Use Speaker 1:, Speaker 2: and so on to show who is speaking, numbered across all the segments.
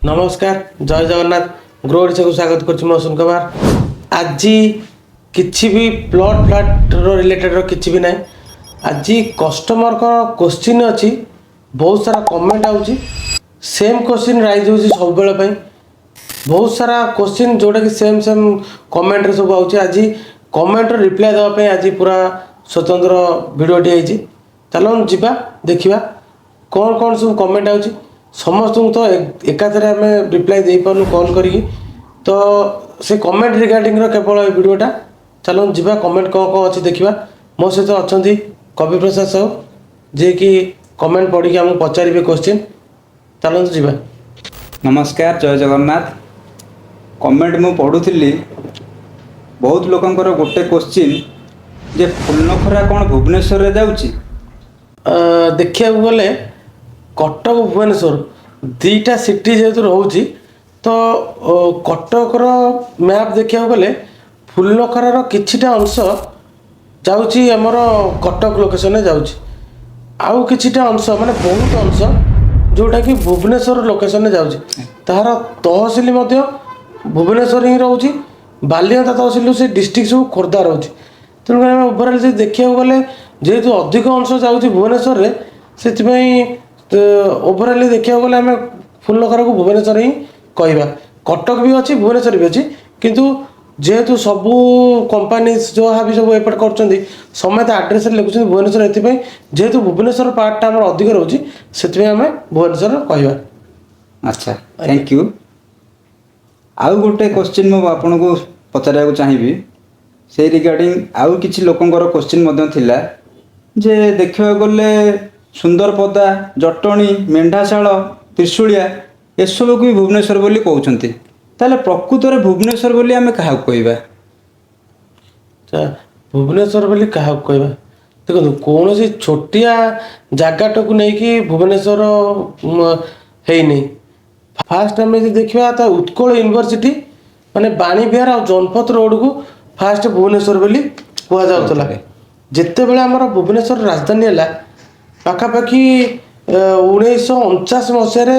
Speaker 1: ନମସ୍କାର, ଜୟ ଜଗନ୍ନାଥ। ଗ୍ରୋ ଓଡ଼ିଶାକୁ ସ୍ୱାଗତ କରୁଛି ମୁଁ ଅଶ୍ୱିନ କୁମାର। ଆଜି କିଛି ବି ପ୍ଲଟ୍ ଫ୍ଲାଟ୍ର ରିଲେଟେଡ଼୍ର କିଛି ବି ନାହିଁ। ଆଜି କଷ୍ଟମରଙ୍କ କୋଶ୍ଚିନ୍ ଅଛି, ବହୁତ ସାରା କମେଣ୍ଟ ଆଉଛି, ସେମ୍ କୋଶ୍ଚିନ୍ ରାଇଜ୍ ହେଉଛି ସବୁବେଳ ପାଇଁ। ବହୁତ ସାରା କୋଶ୍ଚିନ୍ ଯେଉଁଟାକି ସେମ୍ ସେମ୍ କମେଣ୍ଟରେ ସବୁ ଆଉଛି। ଆଜି କମେଣ୍ଟର ରିପ୍ଲାଏ ଦେବା ପାଇଁ ଆଜି ପୁରା ସ୍ୱତନ୍ତ୍ର ଭିଡ଼ିଓଟି ହେଇଛି। ଚାଲନ୍ତୁ ଯିବା, ଦେଖିବା କ'ଣ କ'ଣ ସବୁ କମେଣ୍ଟ ଆଉଛି। ସମସ୍ତଙ୍କୁ ତ ଏକାଥରେ ଆମେ ରିପ୍ଲାଏ ଦେଇପାରୁନୁ କଲ୍ କରିକି, ତ ସେ କମେଣ୍ଟ ରିଗାର୍ଡ଼ିଂର କେବଳ ଏ ଭିଡ଼ିଓଟା। ଚାଲନ୍ତୁ ଯିବା, କମେଣ୍ଟ କ'ଣ କ'ଣ ଅଛି ଦେଖିବା। ମୋ ସହିତ ଅଛନ୍ତି କବି ପ୍ରସାଦ ସାହୁ, ଯିଏକି କମେଣ୍ଟ ପଢ଼ିକି ଆମକୁ ପଚାରିବେ କୋଶ୍ଚିନ୍। ଚାଲନ୍ତୁ ଯିବା।
Speaker 2: ନମସ୍କାର, ଜୟ ଜଗନ୍ନାଥ। କମେଣ୍ଟ ମୁଁ ପଢ଼ୁଥିଲି, ବହୁତ ଲୋକଙ୍କର ଗୋଟେ କୋଶ୍ଚିନ୍ ଯେ ଫୁଲନଖରା କ'ଣ ଭୁବନେଶ୍ୱରରେ ଯାଉଛି?
Speaker 1: ଦେଖିବାକୁ ଗଲେ କଟକ ଭୁବନେଶ୍ୱର ଦୁଇଟା ସିଟି ଯେହେତୁ ରହୁଛି, ତ କଟକର ମ୍ୟାପ୍ ଦେଖିବାକୁ ଗଲେ ଫୁଲନଖରାର କିଛିଟା ଅଂଶ ଯାଉଛି, ଆମର କଟକ ଲୋକେସନରେ ଯାଉଛି। ଆଉ କିଛିଟା ଅଂଶ, ମାନେ ବହୁତ ଅଂଶ, ଯେଉଁଟାକି ଭୁବନେଶ୍ୱର ଲୋକେସନରେ ଯାଉଛି। ତାହାର ତହସିଲ ମଧ୍ୟ ଭୁବନେଶ୍ୱର ହିଁ ରହୁଛି। ବାଲିଅନ୍ତା ତହସିଲରୁ ସେ ଡିଷ୍ଟ୍ରିକ୍ଟ ସବୁ ଖୋର୍ଦ୍ଧା ରହୁଛି। ତେଣୁକରି ଆମେ ଓଭରାଲ୍ ଯଦି ଦେଖିବାକୁ ଗଲେ, ଯେହେତୁ ଅଧିକ ଅଂଶ ଯାଉଛି ଭୁବନେଶ୍ୱରରେ, ସେଥିପାଇଁ ଓଭରାଲି ଦେଖିବାକୁ ଗଲେ ଆମେ ଫୁଲନଖରାକୁ ଭୁବନେଶ୍ୱର ହିଁ କହିବା। କଟକ ବି ଅଛି, ଭୁବନେଶ୍ୱର ବି ଅଛି, କିନ୍ତୁ ଯେହେତୁ ସବୁ କମ୍ପାନୀ ଯାହା ବି ସବୁ ଏପଟେ କରୁଛନ୍ତି, ସମସ୍ତେ ଆଡ୍ରେସରେ ଲେଖୁଛନ୍ତି ଭୁବନେଶ୍ୱର। ଏଥିପାଇଁ ଯେହେତୁ ଭୁବନେଶ୍ୱର ପାର୍ଟଟା ଆମର ଅଧିକ ରହୁଛି, ସେଥିପାଇଁ ଆମେ ଭୁବନେଶ୍ୱର କହିବା।
Speaker 2: ଆଚ୍ଛା, thank you. ଆଉ ଗୋଟେ କୋଶ୍ଚିନ୍ ମୁଁ ଆପଣଙ୍କୁ ପଚାରିବାକୁ ଚାହିଁବି। ସେଇ ରିଗାର୍ଡ଼ିଂ ଆଉ କିଛି ଲୋକଙ୍କର କୋଶ୍ଚିନ୍ ମଧ୍ୟ ଥିଲା ଯେ ଦେଖିବାକୁ ଗଲେ ସୁନ୍ଦରପଦା, ଜଟଣୀ, ମେଣ୍ଢାଶାଳ, ତ୍ରିଶୁଳିଆ ଏସବୁକୁ ବି ଭୁବନେଶ୍ୱର ବୋଲି କହୁଛନ୍ତି। ତାହେଲେ ପ୍ରକୃତରେ ଭୁବନେଶ୍ୱର ବୋଲି ଆମେ କାହାକୁ କହିବା?
Speaker 1: ଆଚ୍ଛା, ଭୁବନେଶ୍ୱର ବୋଲି କାହାକୁ କହିବା? ଦେଖନ୍ତୁ, କୌଣସି ଛୋଟିଆ ଜାଗାଟାକୁ ନେଇକି ଭୁବନେଶ୍ୱର ହେଇନି। ଫାଷ୍ଟ ଆମେ ଯଦି ଦେଖିବା ତ ଉତ୍କଳ ୟୁନିଭର୍ସିଟି, ମାନେ ବାଣୀବିହାର ଆଉ ଜନପଥ ରୋଡ଼କୁ ଫାଷ୍ଟ ଭୁବନେଶ୍ୱର ବୋଲି କୁହାଯାଉଥିଲା। ଯେତେବେଳେ ଆମର ଭୁବନେଶ୍ୱର ରାଜଧାନୀ ହେଲା, ପାଖାପାଖି 1949 ମସିହାରେ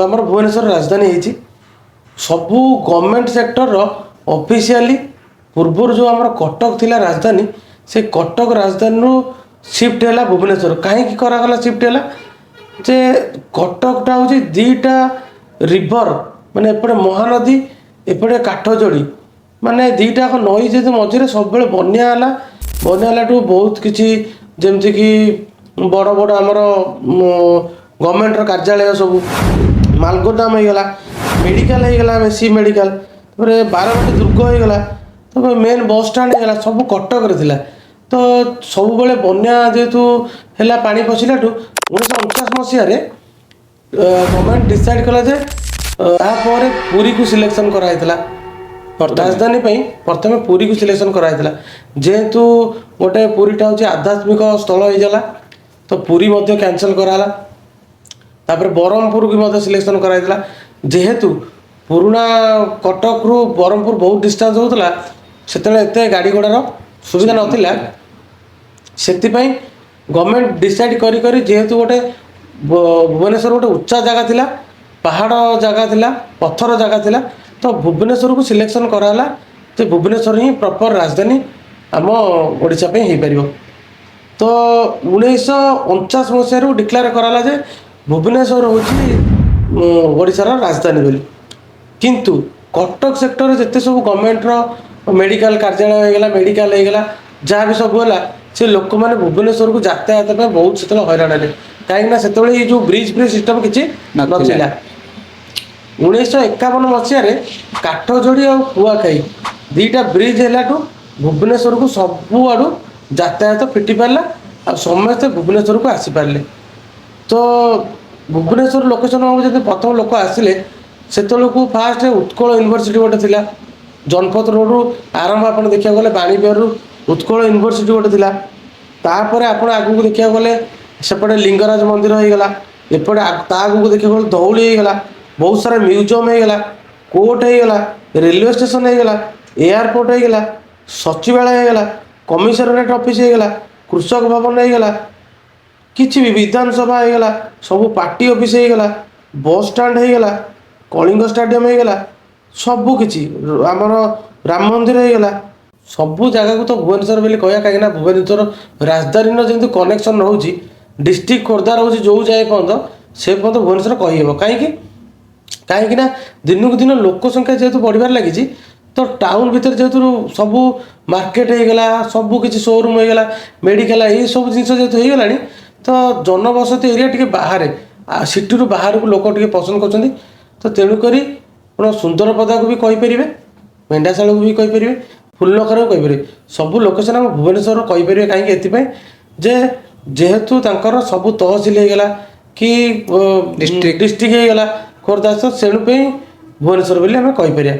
Speaker 1: ଆମର ଭୁବନେଶ୍ୱର ରାଜଧାନୀ ହେଇଛି। ସବୁ ଗଭର୍ଣ୍ଣମେଣ୍ଟ ସେକ୍ଟରର ଅଫିସିଆଲି ପୂର୍ବରୁ ଯେଉଁ ଆମର କଟକ ଥିଲା ରାଜଧାନୀ, ସେ କଟକ ରାଜଧାନୀରୁ ସିଫ୍ଟ ହେଲା ଭୁବନେଶ୍ୱର। କାହିଁକି କରାଗଲା, ସିଫ୍ଟ ହେଲା ଯେ କଟକଟା ହେଉଛି ଦୁଇଟା ରିଭର, ମାନେ ଏପଟେ ମହାନଦୀ, ଏପଟେ କାଠଯୋଡ଼ି, ମାନେ ଦୁଇଟା ଯାକ ନଈ ଯେହେତୁ ମଝିରେ ସବୁବେଳେ ବନ୍ୟା ହେଲା। ବନ୍ୟା ହେଲାଠୁ ବହୁତ କିଛି, ଯେମିତିକି ବଡ଼ ବଡ଼ ଆମର ଗଭର୍ଣ୍ଣମେଣ୍ଟର କାର୍ଯ୍ୟାଳୟ ସବୁ, ମାଲଗୋଦାମ ହେଇଗଲା, ମେଡ଼ିକାଲ ହେଇଗଲା, ସି ମେଡ଼ିକାଲ, ତାପରେ ବାରବାଟୀ ଦୁର୍ଗ ହେଇଗଲା, ତାପରେ ମେନ୍ ବସ୍ ଷ୍ଟାଣ୍ଡ ହେଇଗଲା, ସବୁ କଟକରେ ଥିଲା। ତ ସବୁବେଳେ ବନ୍ୟା ଯେହେତୁ ହେଲା, ପାଣି ପଶିଲାଠୁ 1949 ମସିହାରେ ଗଭର୍ଣ୍ଣମେଣ୍ଟ ଡିସାଇଡ଼୍ କଲା ଯେ ତାପରେ ପୁରୀକୁ ସିଲେକ୍ସନ୍ କରାହେଇଥିଲା ରାଜଧାନୀ ପାଇଁ। ପ୍ରଥମେ ପୁରୀକୁ ସିଲେକ୍ସନ୍ କରାହେଇଥିଲା। ଯେହେତୁ ଗୋଟେ ପୁରୀଟା ହେଉଛି ଆଧ୍ୟାତ୍ମିକ ସ୍ଥଳ ହେଇଗଲା, ତ ପୁରୀ ମଧ୍ୟ କ୍ୟାନସଲ୍ କରାହେଲା। ତାପରେ ବ୍ରହ୍ମପୁରକୁ ମଧ୍ୟ ସିଲେକ୍ସନ୍ କରାହେଇଥିଲା। ଯେହେତୁ ପୁରୁଣା କଟକରୁ ବ୍ରହ୍ମପୁର ବହୁତ ଡିଷ୍ଟାନ୍ସ ହେଉଥିଲା, ସେତେବେଳେ ଏତେ ଗାଡ଼ି ଘୋଡ଼ାର ସୁବିଧା ନଥିଲା, ସେଥିପାଇଁ ଗଭର୍ଣ୍ଣମେଣ୍ଟ ଡିସାଇଡ଼୍ କରି କରି, ଯେହେତୁ ଗୋଟେ ଭୁବନେଶ୍ୱର ଗୋଟେ ଉଚ୍ଚା ଜାଗା ଥିଲା, ପାହାଡ଼ ଜାଗା ଥିଲା, ପଥର ଜାଗା ଥିଲା, ତ ଭୁବନେଶ୍ୱରକୁ ସିଲେକ୍ସନ୍ କରାହେଲା ଯେ ଭୁବନେଶ୍ୱର ହିଁ ପ୍ରପର୍ ରାଜଧାନୀ ଆମ ଓଡ଼ିଶା ପାଇଁ ହେଇପାରିବ। ତ 1949 ମସିହାରୁ ଡିକ୍ଲେୟାର କରାହେଲା ଯେ ଭୁବନେଶ୍ୱର ହେଉଛି ଓଡ଼ିଶାର ରାଜଧାନୀ ବୋଲି। କିନ୍ତୁ କଟକ ସେକ୍ଟରରେ ଯେତେ ସବୁ ଗଭର୍ଣ୍ଣମେଣ୍ଟର ମେଡ଼ିକାଲ କାର୍ଯ୍ୟାଳୟ ହେଇଗଲା, ମେଡ଼ିକାଲ ହେଇଗଲା, ଯାହା ବି ସବୁ ହେଲା, ସେ ଲୋକମାନେ ଭୁବନେଶ୍ୱରକୁ ଯାତାୟାତ ପାଇଁ ବହୁତ ସେତେବେଳେ ହଇରାଣ ହେଲେ। କାହିଁକିନା ସେତେବେଳେ ଏଇ ଯେଉଁ ବ୍ରିଜ୍ ଫ୍ରିଜ୍ ସିଷ୍ଟମ୍ କିଛି
Speaker 2: ନଥିଲା।
Speaker 1: ନଥିଲା। 1951 ମସିହାରେ କାଠଯୋଡ଼ି ଆଉ କୁଆଖାଇ ଦୁଇଟା ବ୍ରିଜ୍ ହେଲାଠୁ ଭୁବନେଶ୍ୱରକୁ ସବୁଆଡ଼ୁ ଯାତାୟାତ ଫିଟି ପାରିଲା ଆଉ ସମସ୍ତେ ଭୁବନେଶ୍ୱରକୁ ଆସିପାରିଲେ। ତ ଭୁବନେଶ୍ୱର ଲୋକେସନ୍ ଯଦି ପ୍ରଥମ ଲୋକ ଆସିଲେ, ସେତେବେଳକୁ ଫାଷ୍ଟ ଉତ୍କଳ ୟୁନିଭର୍ସିଟି ଗୋଟେ ଥିଲା। ଜନପଥ ରୋଡ଼ରୁ ଆରମ୍ଭ ଆପଣ ଦେଖିବାକୁ ଗଲେ ବାଣୀବିହାରରୁ ଉତ୍କଳ ୟୁନିଭର୍ସିଟି ଗୋଟେ ଥିଲା। ତାପରେ ଆପଣ ଆଗକୁ ଦେଖିବାକୁ ଗଲେ ସେପଟେ ଲିଙ୍ଗରାଜ ମନ୍ଦିର ହେଇଗଲା, ଏପଟେ ତା ଆଗକୁ ଦେଖିବାକୁ ଗଲେ ଧଉଳି ହେଇଗଲା, ବହୁତ ସାରା ମ୍ୟୁଜିୟମ୍ ହେଇଗଲା, କୋର୍ଟ ହେଇଗଲା, ରେଲୱେ ଷ୍ଟେସନ ହେଇଗଲା, ଏୟାରପୋର୍ଟ ହେଇଗଲା, ସଚିବାଳୟ ହେଇଗଲା, କମିଶନରେଟ୍ ଅଫିସ୍ ହେଇଗଲା, କୃଷକ ଭବନ ହେଇଗଲା, କିଛି ବି ବିଧାନସଭା ହେଇଗଲା, ସବୁ ପାର୍ଟି ଅଫିସ୍ ହେଇଗଲା, ବସ୍ ଷ୍ଟାଣ୍ଡ ହେଇଗଲା। କଳିଙ୍ଗ ଷ୍ଟାଡିୟମ୍ ହେଇଗଲା, ସବୁ କିଛି ଆମର ରାମ ମନ୍ଦିର ହେଇଗଲା, ସବୁ ଜାଗାକୁ ତ ଭୁବନେଶ୍ୱର ବୋଲି କହିବା। କାହିଁକିନା ଭୁବନେଶ୍ୱର ରାଜଧାନୀର ଯେମିତି କନେକ୍ସନ୍ ରହୁଛି, ଡିଷ୍ଟ୍ରିକ୍ଟ ଖୋର୍ଦ୍ଧା ରହୁଛି, ଯେଉଁ ଯାଏ ପର୍ଯ୍ୟନ୍ତ ସେ ପର୍ଯ୍ୟନ୍ତ ଭୁବନେଶ୍ୱର କହିହେବ। କାହିଁକି? କାହିଁକି ନା ଦିନକୁ ଦିନ ଲୋକ ସଂଖ୍ୟା ଯେହେତୁ ବଢ଼ିବାରେ ଲାଗିଛି, ତ ଟାଉନ୍ ଭିତରେ ଯେହେତୁ ସବୁ ମାର୍କେଟ ହେଇଗଲା, ସବୁ କିଛି ସୋରୁମ୍ ହେଇଗଲା, ମେଡ଼ିକାଲ, ଏଇ ସବୁ ଜିନିଷ ଯେହେତୁ ହେଇଗଲାଣି, ତ ଜନବସତି ଏରିଆ ଟିକେ ବାହାରେ, ସିଟିରୁ ବାହାରକୁ ଲୋକ ଟିକେ ପସନ୍ଦ କରୁଛନ୍ତି। ତ ତେଣୁକରି ଆପଣ ସୁନ୍ଦରପଦାକୁ ବି କହିପାରିବେ, ମେଣ୍ଢାଶାଳକୁ ବି କହିପାରିବେ, ଫୁଲନଖରାକୁ କହିପାରିବେ, ସବୁ ଲୋକେସନ୍ ଆମ ଭୁବନେଶ୍ୱର କହିପାରିବେ। କାହିଁକି? ଏଥିପାଇଁ ଯେ ଯେହେତୁ ତାଙ୍କର ସବୁ ତହସିଲ ହେଇଗଲା କି
Speaker 2: District.
Speaker 1: District ହେଇଗଲା ଖୋର୍ଦ୍ଧା, ତ ତେଣୁ ପାଇଁ ଭୁବନେଶ୍ୱର ବୋଲି ଆମେ କହିପାରିବା।